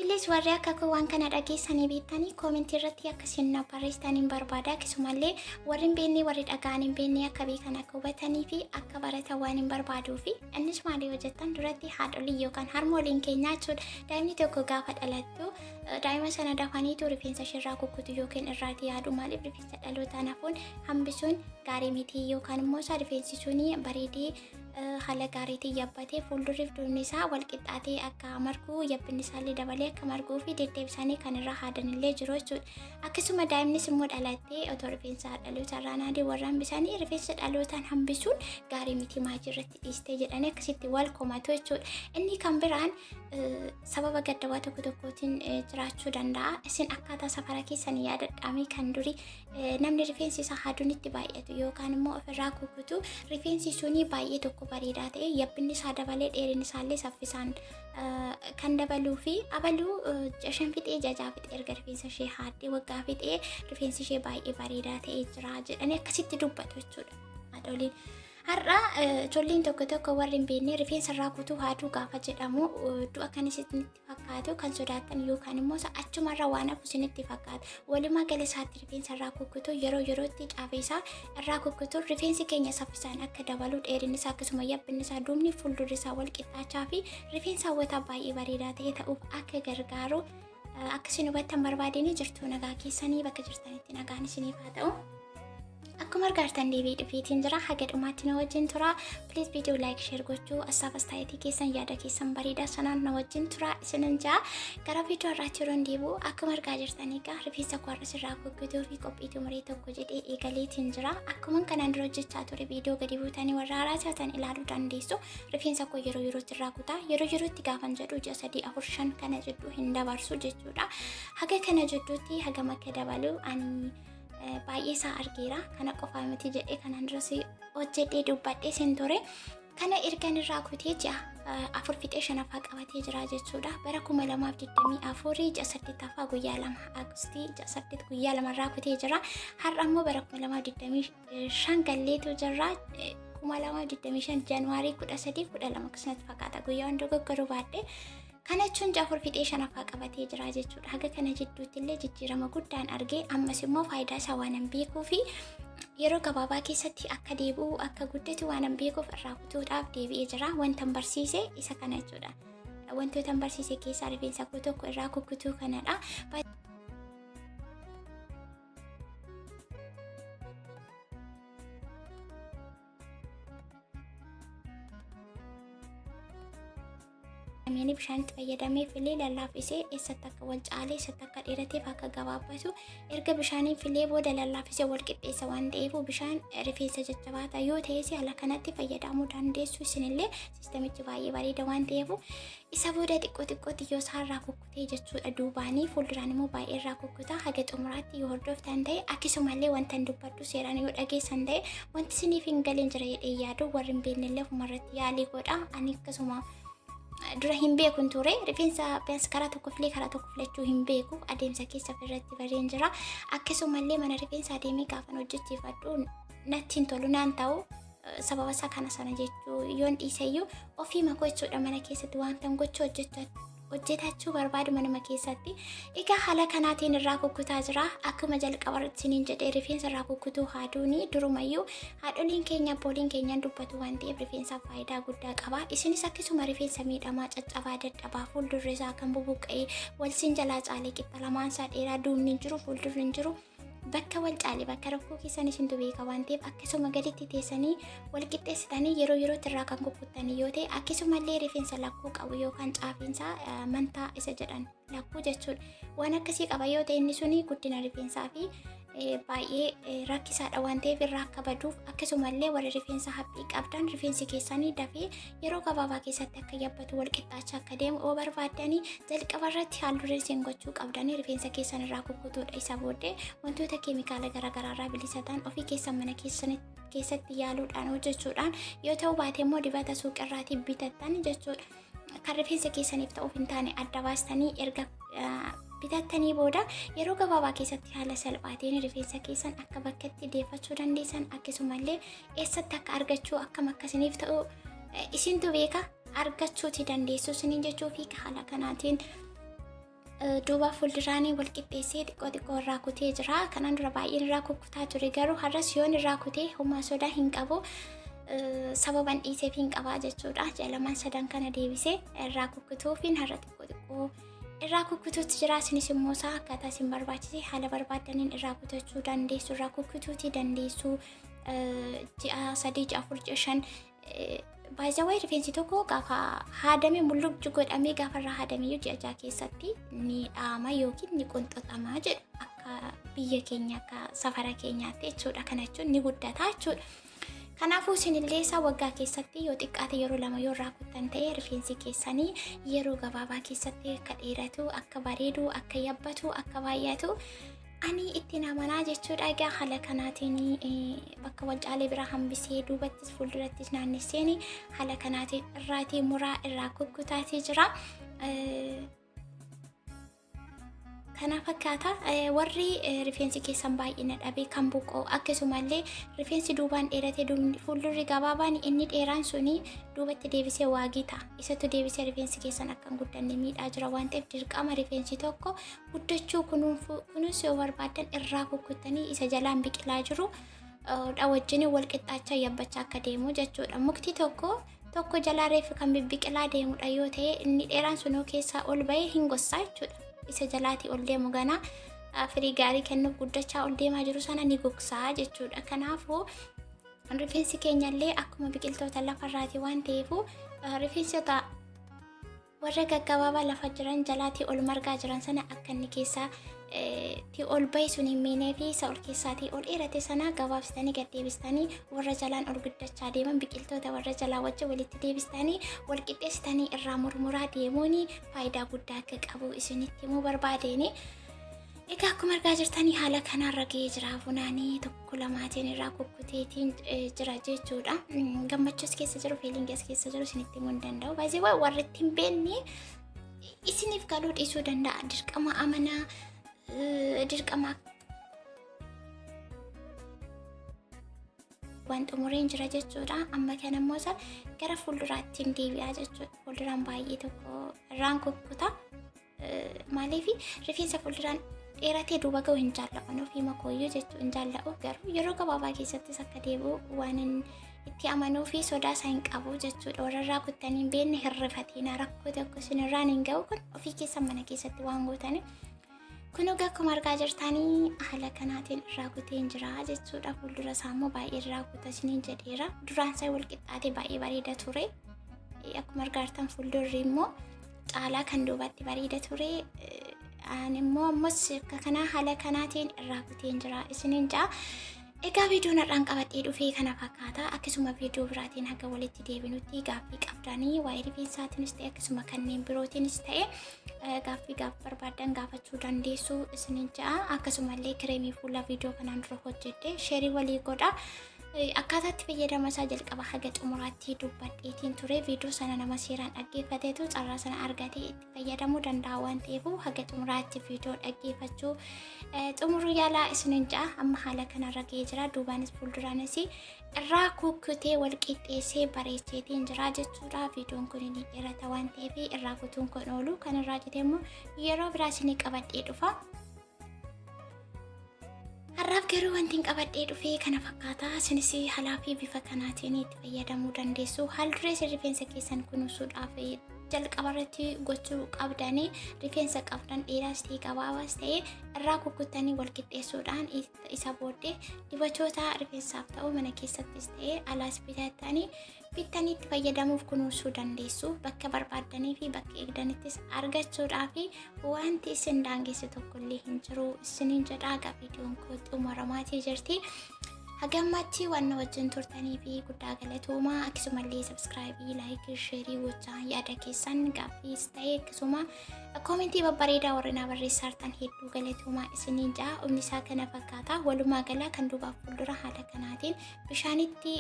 Please warri akka koo waan kana dhageessanii beektanii koomentii irratti akka isin na barreessitan hin barbaada. Akkasumallee warri hin beekne warri dhaga'an hin beekne akka beekan akka hubatanii fi akka baratan waan hin barbaaduu fi innis maali yoo jettan duratti haadholii yookaan harmooliin keenyaa jechuudha. Daa'imni tokko gaafa dhalattu daa'ima sana dafaniitu rifeensa isheerraa kukkutu yookiin irraati yaadu maaliif rifeensa dhalootaan hafuun hambisuun gaarii miti yookaan immoo isaa rifeensi suni bareedee haala gaariitiin yabbatee fuuldurriif duubni isaa wal qixxaatee akka margu yabbinni isaallee dabalee akka marguu fi deddeebisanii kan irraa haadanillee jiru jechuudha. Akkasuma daa'imnis immoo dhalattee otoo rifeensa dhaloota irraa naadii warra hambisanii rifeensa dhalootaan hambisuun gaarii miti maajii irratti dhiistee jedhanii akkasitti wal komatu jechuudha. Inni kan biraan sababa gaddawaa tokko tokkootiin jiraachuu danda'a. Isin akkaataa safara keessanii yaadadhaamee kan durii namni rifeensi isaa haaduun itti baay'atu yookaan immoo ofirraa kukutu rifeensi suni baay'ee tokko bareedaa ta'e yabbinni isaa dabalee dheerinni isaallee saffisaan kan dabaluu fi abaluu ji'a 5 fixee ji'a 6 fixee erga rifeensa ishee haaddee waggaa fixee rifeensi ishee baay'ee bareedaa ta'ee jira jedhanii akkasitti dubbatu jechuudha haadholiin. Har'a ijoolleen tokko tokko warri hin beekne rifeensa irraa kutuu haaduu gaafa jedhamu du'a kan isinitti fakkaatu kan sodaattan yookaan immoo achumarra waan hafu isinitti fakkaata. Walumaa gala isaatti rifeensa irraa kukkutuu yeroo yerootti caafee isaa irraa kukkutuun rifeensi keenya saffisaan akka dabalu dheerinni isaa akkasuma yabbinni isaa duubni fuuldurri isaa wal qixxaachaa fi rifeensa hawwataa baay'ee bareedaa ta'e ta'uuf akka gargaaru akka isin hubattan barbaadeen jirtu nagaa keessanii bakka jirtanitti nagaan isiniif haa ta'u. Akkuma argaartan deebi'ee dhufeetiin jira. Haga dhumaatti na wajjin tura. Please viidiyoo like share gochuu assaaf astaayitii keessan yaada keessan bareedaa sanaan na wajjin tura isinan jaa. Gara viidiyoo har'aatti yeroo deebi'u akkuma argaa jirtan egaa rifeensa koo har'a sirraa goggotuu fi qophii xumuree tokko jedhee eegaleetiin jira. Akkuma kanaan dura hojjechaa ture viidiyoo gadi buutanii warra haaraa taatan ilaaluu dandeessu. Rifeensa koo yeroo yerootti irraa kutaa. Yeroo yerootti gaafan jedhu ji'a 3 4 5 kana jidduu hin dabarsu jechuudha. Haga kana jidduutti hagam akka dabalu ani baay'ee isaa argeera. Kana qofaa miti jedhee kanaan duras hojjedhee dubbadhee sin ture. Kana ergan irraa kutee ji'a 4 fixee shanaffaa qabatee jira jechuudha. Bara 2024 ji'a saddeettaffaa guyyaa 2 Agustii ji'a 8 guyyaa 2 irraa kutee jira. Har'a immoo bara 2025 galleetu jirra. 2025 Januwaarii 13 12 akkasumatti fakkaata guyyaa hunda dogoggoruu baadhee. Kana jechuun ji'a 4 fixee shanaffaa qabatee jira jechuudha. Haga kana jidduutti illee jijjiirama guddaan argee ammas immoo faayidaa isaa waan beekuu fi yeroo gabaabaa keessatti akka deebi'u akka guddatu waan beekuuf irraa kutuudhaaf deebi'ee jira. Wanta barsiise isa kana jechuudha. Wantoota barsiise keessaa rifeensa koo tokko irraa kukkutuu kanadha. Namni bishaan itti fayyadamee filee lallaafisee eessatti akka wal caalee eessatti akka dheerateef akka gabaabbatu erga bishaaniin filee booda lallaafisee wal qixxeessa waan ta'eef bishaan rifeensa jajjabaataa yoo ta'es haala kanatti fayyadamuu dandeessu isinillee siistamichi baay'ee bareeda waan ta'eef isa booda xiqqoo xiqqootti yoo isaarraa kukkutee jechuudha duubaanii fuulduraan immoo baay'ee irraa kukkutaa haga xumuraatti yoo hordoftan ta'e akkasumallee wanta hin dubbadhu seeraan yoo dhageessan ta'e wanti isiniif hin galeen jira jedhee yaadu warri hin beeknellee ofumarratti yaalii godha ani akkasuma dura hin beekun ture rifeensa biyaans karaa tokko filee karaa tokko filachuu hin beeku adeemsa keessa ofirratti bareen jira akkasumallee mana rifeensaa deemee gaafan hojjechiifadhu natti hin tolu naan ta'u sababa isaa kana sana jechuu yoon dhiiseyyuu ofii makoo jechuudha mana keessatti wanta gochuu hojjetachuu barbaadu manuma keessatti. Egaa haala kanaatiin irraa kukkutaa jira. Akkuma jalqaba irratti isiniin jedhee rifeensa irraa kukkutuu haaduuni durumayyuu haadholiin keenya abbooliin keenyaan dubbatu waan ta'eef rifeensaaf faayidaa guddaa qaba. Isinis akkasuma rifeensa miidhamaa caccabaa dadhabaa fuuldurri isaa kan bubuqqa'ee walsin jalaa caalee qixxa lamaan isaa dheeraa duubni hin jiru fuuldurri hin jiru. Bakka wal caale bakka rakkoo keessan isintu beeka waan ta'eef akkasuma gaditti teessanii wal qixxeessitanii yeroo yerootti irraa kan kukkuttanii yoo ta'e akkasumallee rifeensa lakkuu qabu yookaan caafiinsaa mantaa isa jedhan lakkuu jechuudha. Waan akkasii qaba yoo ta'e inni suni guddina rifeensaa fi baay'ee rakkisaadha waan ta'eef irraa akka baduuf akkasumallee warri rifeensa haphii qabdan rifeensi keessanii dafee yeroo gabaabaa keessatti akka yabbatu wal qixxaachaa akka deemu yoo barbaaddanii jalqaba irratti haal duree isin gochuu qabdanii rifeensa keessan irraa kukkutuudha. Isa booddee wantoota keemikaala garaagaraa irraa bilisa ta'an ofii keessan mana keessatti yaaluudhaan hojjechuudhaan yoo ta'u baate immoo dibata suuqirraatii bitattan jechuudha. Kan rifeensa keessaniif ta'uuf hin taane adda baastanii erga bitattanii booda yeroo gabaabaa keessatti haala salphaatiin rifeensa keessan akka bakkatti deeffachuu dandeessan akkasumallee eessatti akka argachuu akkam akkasiniif ta'u isintu beeka argachuuti dandeessu isiniin jechuu fi haala kanaatiin Duuba fuulduraanii wal qixxeessee xiqqoo xiqqoo irraa kutee jira. Kanaan dura baay'een irraa kukkutaa ture garuu har'as yoon irraa kutee homaa sodaa hin qabu. Sababan dhiiseef hin qabaa jechuudha. Ji'a lamaan sadan kana deebisee irraa kukkutuufiin har'a xiqqoo xiqqoo irraa kukkutuutti jira. Isinis immoo isaa akkaataa isin barbaachise haala barbaaddaniin irraa kutachuu dandeessu, irraa kukkutuutii dandeessu. Ji'a 3, ji'a 4, ji'a 5 baay'ee rifeensi tokko gaafa haadame mulluqju godhamee gaafa irraa haadame iyyuu ji'a 6 keessatti ni dhaama yookiin ni qunxuxama jedhu akka biyya keenya akka safara keenyaatti jechuudha. Kana jechuun ni guddata jechuudha. Kanaafuu isinillee isaa waggaa keessatti yoo xiqqaate yeroo 2 yoo irraa kuttan ta'e rifeensi keessanii yeroo gabaabaa keessatti akka dheeratu, akka bareedu, akka yabbatu, akka baay'atu ani ittiin amanaa jechuudha. Egaa haala kanaatiin bakka wal caalee bira hambisee duubattis fuuldurattis naannesseen haala kanaatiin irraatii muraa irraa kukkutaatii jira. Kana fakkaata warri rifeensi keessan baay'ina dhabe kan buqqoo akkasumallee rifeensi duubaan dheerate fuuldurri gabaabaan inni dheeraan suni duubatti deebisee waagii ta'a. Isatu deebisee rifeensi keessan akka hin guddanne miidhaa jira waan ta'eef dirqama rifeensi tokko guddachuu kunuunsuu yoo barbaaddan irraa kukkuttanii isa jalaan biqilaa jiru dha wajjin wal qixxaachaa yabbachaa akka deemu jechuudha. Mukti tokko tokko jalaa reefu kan bibbiqilaa deemudha yoo ta'e inni dheeraan sunoo keessaa ol bahee hin gossaa jechuudha. Isa jalaatii ol deemu ganaa firii gaarii kennuuf guddachaa ol deemaa jiru sana ni gogsaa jechuudha. Kanaafuu rifeensi keenyallee akkuma biqiltoota lafarraati waan ta'eef rifeensota warra gaggabaabaa lafa jiran jalaatii ol margaa jiran sana akka inni keessaa ti ol bahe sun hin miinee fi isa ol keessaatii ol dheerate sana gabaabsitanii gad deebistanii warra jalaan ol guddachaa deeman biqiltoota warra jalaa wajjin walitti deebistanii wal qixxeessitanii irraa murmuraa deemuun faayidaa guddaa akka qabu isinitti himuu barbaadeeni. Egaa akkuma argaa jirtanii haala kanarra ga'ee jira. Funaanii tokko lamaatiin irraa kukkuteetiin jira jechuudha. Gammachuu as keessa jiru, feelingii as keessa jiru isinitti himuu hin danda'u. Baay'ee warri itti hin beekne isiniif galuu dhiisuu danda'a. Dirqama amanaa, dirqama waan xumureen jira jechuudha. Amma kana immoo isa gara fuulduraatti hin deebi'aa jechuudha. Fuulduraan baay'ee tokko irraan kukkuta. Maaliif rifeensa fuulduraan dheeratee duuba ga'u hin jaalla'u ofii makooyyuu jechuu hin jaalla'u garuu yeroo gabaabaa keessattis akka deebi'u waan itti amanuu fi sodaa isaa hin qabu jechuudha. Warra irraa kuttanii hin beekne hin rifatina rakkoo tokko isinirraan hin ga'u kun ofii keessan mana keessatti waan gootanii. Kun egaa akkuma argaa jirtanii haala kanaatiin irraa kuteen jira jechuudha. Fuuldura isaa immoo baay'ee irraa kuta isiniin jedheera. Duraan isaa wal qixxaatee baay'ee bareeda ture. Akkuma argaa jirtan fuuldurri immoo caalaa kan duubatti bareeda ture. Ani immoo ammas akka kanaa haala kanaatiin irraa kuteen jira isiniin ja'a. Egaa viidiyoon har'aan qabadhee dhufee kana fakkaata. Akkasuma viidiyoo biraatiin haga walitti deebinutti gaaffii qabdanii waa'ee rifeensaatiinis ta'e akkasuma kanneen birootiinis ta'e gaaffii gaaf barbaaddan gaafachuu dandeessu isiniin ja'a. Akkasumallee kireemii fuula viidiyoo kanaan dura hojjedhe sheerii walii godha. Akkaataa itti fayyadama isaa jalqaba haga xumuraatti dubbadheetiin ture. Viidiyoo sana nama seeraan dhaggeeffateetu carraa sana argatee itti fayyadamuu danda'a waan ta'eef haga xumuraatti viidiyoo dhaggeeffachuu xumuruu yaalaa isiniin ja'a. Amma haala kanarra ga'ee jira. Duubaanis fuulduraanis irraa kukkutee wal qixxeessee bareecheetiin jira jechuudha. Viidiyoon kun ni dheerata waan ta'eef irraa kutuun kun oolu kan irraa cite immoo yeroo biraa isinii qabadhee dhufa. Har'aaf garuu wanti hin qabadhee dhufee kana fakkaata. Isinis haalaa fi bifa kanaatiin itti fayyadamuu dandeessu. Haal duree isin rifeensa keessan kunuunsuudhaaf jalqaba irratti gochuu qabdanii rifeensa qabdan dheeraas ta'e gabaabaas ta'e irraa kukkuttanii wal qixxeessuudhaan isa booddee dibatoota rifeensaaf ta'u mana keessattis ta'e alaas bitattanii bittanii itti fayyadamuuf kunuunsuu dandeessu. Bakka barbaaddanii fi bakka eegdanittis argachuudhaaf wanti isin daangessu tokkollee hin jiru isiniin jedha. Egaa viidiyoon koo xumuramaatii jirti. Hagammaatti waan na wajjin turtanii fi guddaa galatoomaa. Akkasumallee subscribe, like, share gochaa yaada keessan gaaffiis ta'e akkasuma koomentii babbareedaa warri naa barreessaa jirtan hedduu galatoomaa isiniin jedha. Humni isaa kana fakkaata. Walumaa gala kan duubaaf fuuldura haala kanaatiin bishaanitti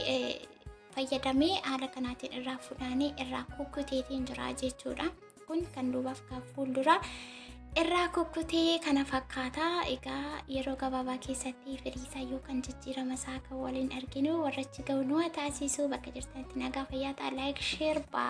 fayyadamee haala kanaatiin irraa funaanee irraa kukkuteetiin jira jechuudha. Kun kan duubaaf kan fuuldura irraa kukkutee kana fakkaata. Egaa yeroo gabaabaa keessatti firii isaa yookaan jijjiirama isaa kan waliin arginu warrachi ga'u nu haa taasisu. Bakka jirtanitti nagaa fayyaa ta'a. Like, share, bye.